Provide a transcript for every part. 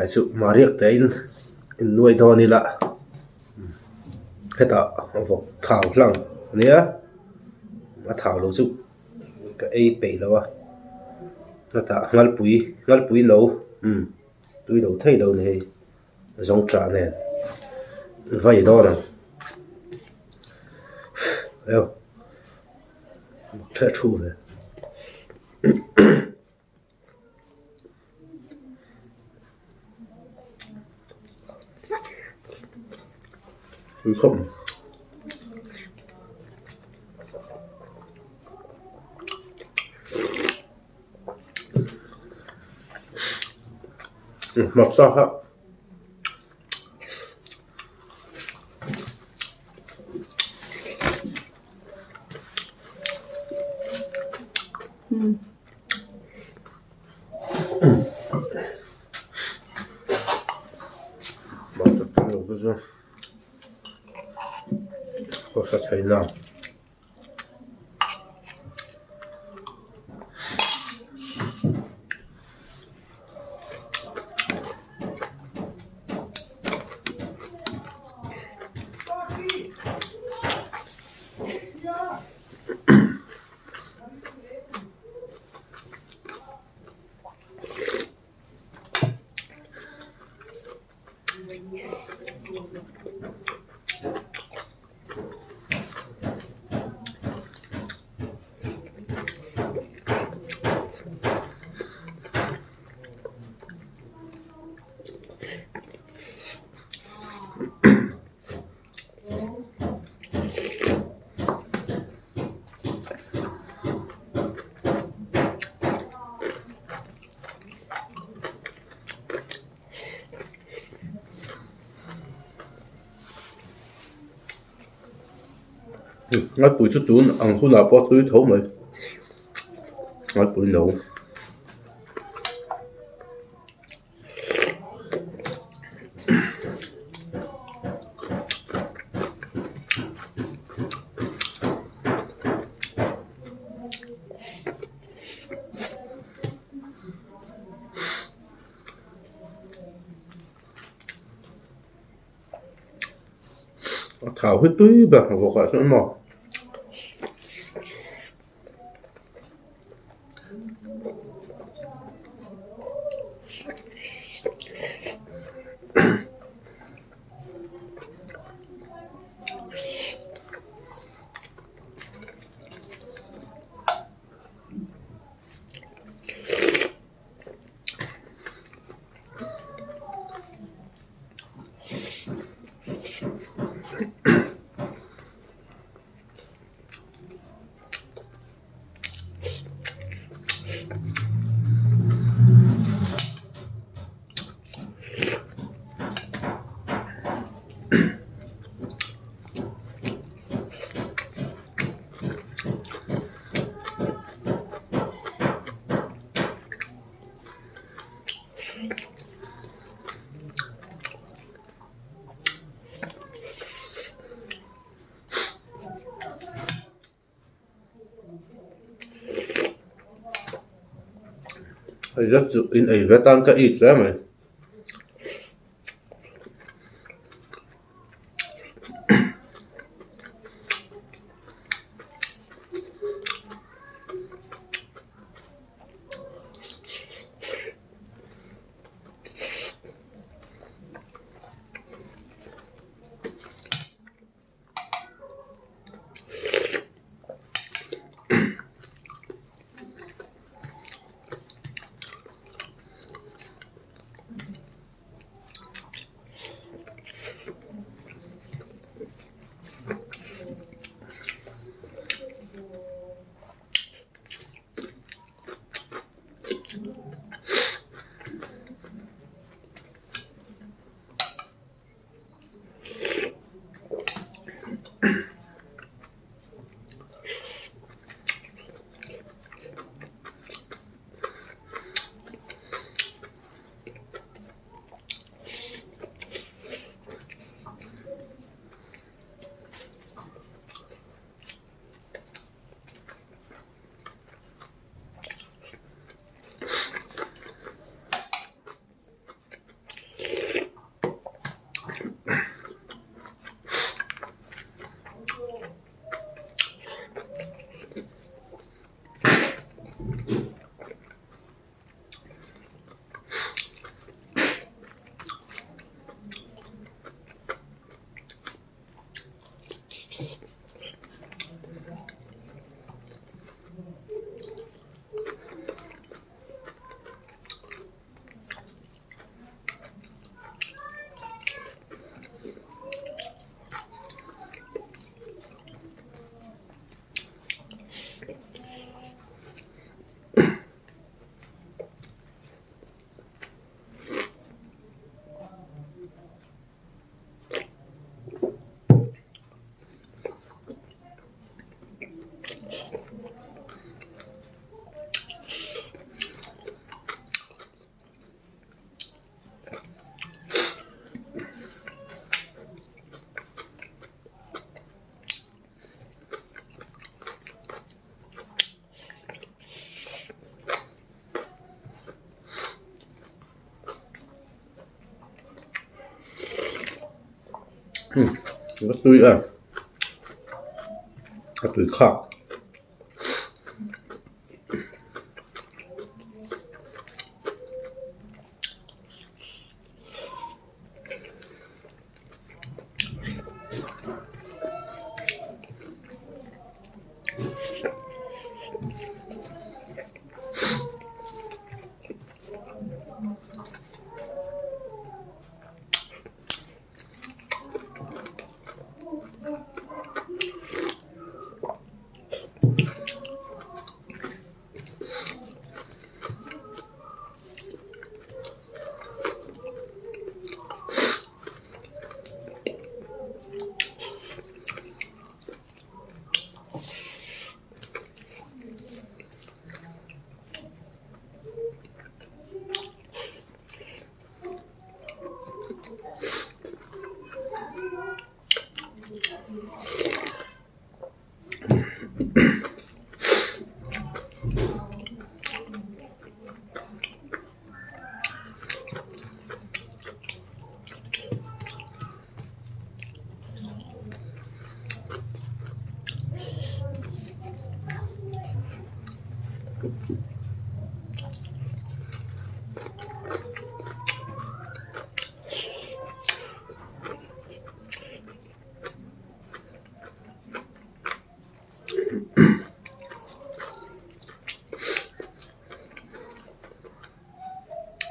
Tlai chu Mahriak te in innuai dawn ila hetah vawk thau hlang a nia a thau lo chu ka ei peih lo a hetah ngalpui ngalpui no umm tui lo thei lo a ni hei zawngṭah nen vai dawn ang eo ṭha thu ve. Hmarcha kha Hmarcha tam lo te chu khawsa thei na. Ngaipui chu tun ang hunah pawh a tui tho mai ngaipui no. A thau hi tui ber vawk ah chuan maw. Hei zet chu in ei ve tan ka it hle mai. A tui a a tui khak.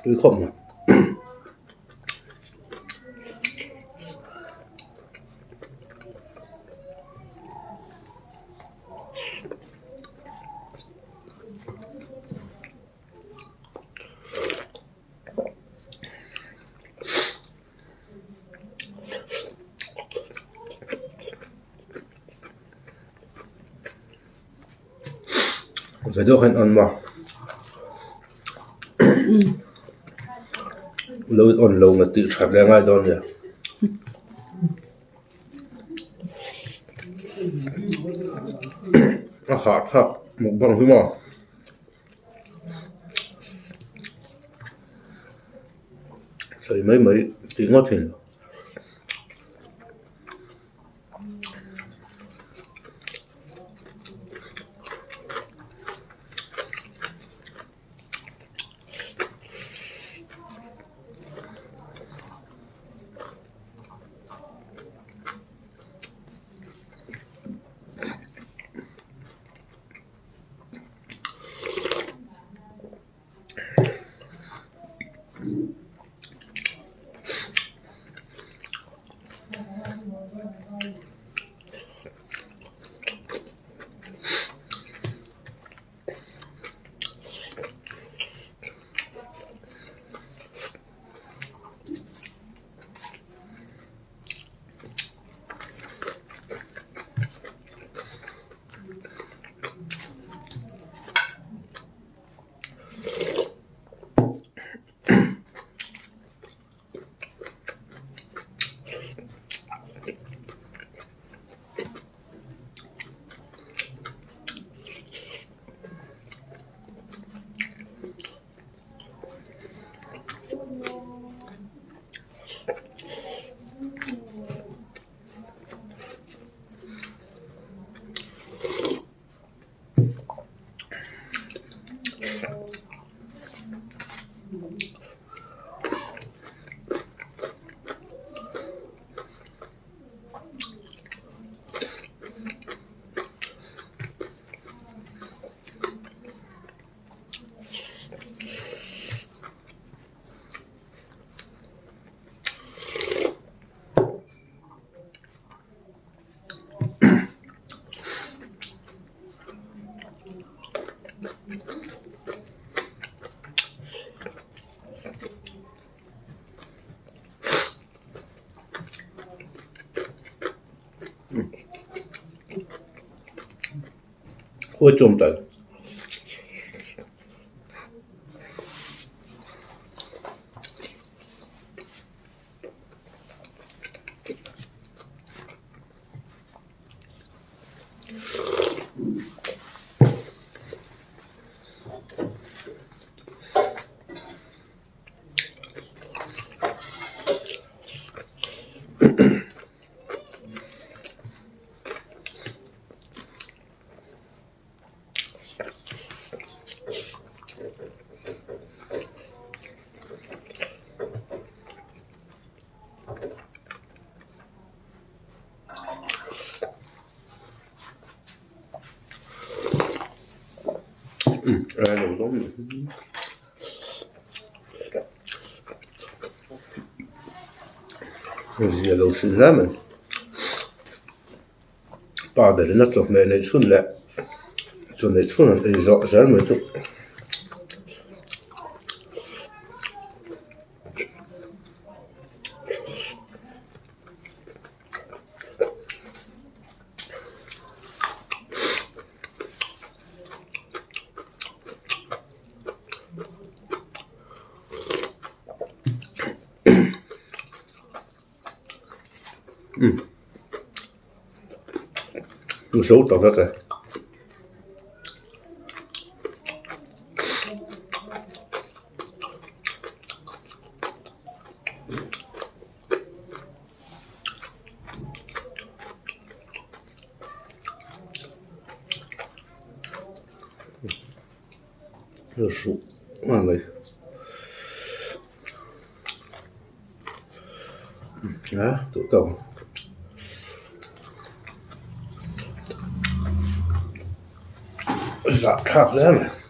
Tui khawp mai. Video khan on maw? Lo in on lo nga tih that leh ngai dawn nia. A hahthlak mukbang hi maw? Sawi mai mai tih ngawt thin lo. Khawi chawm tal. Zia lo hrilh hle mai pa berin a chawhmeh neih chhun leh chaw neih chhun an ei zawh zel mai chu. Zo ta vek e. Hruh nghal mai a duh tawk ang zahthlak hle mai.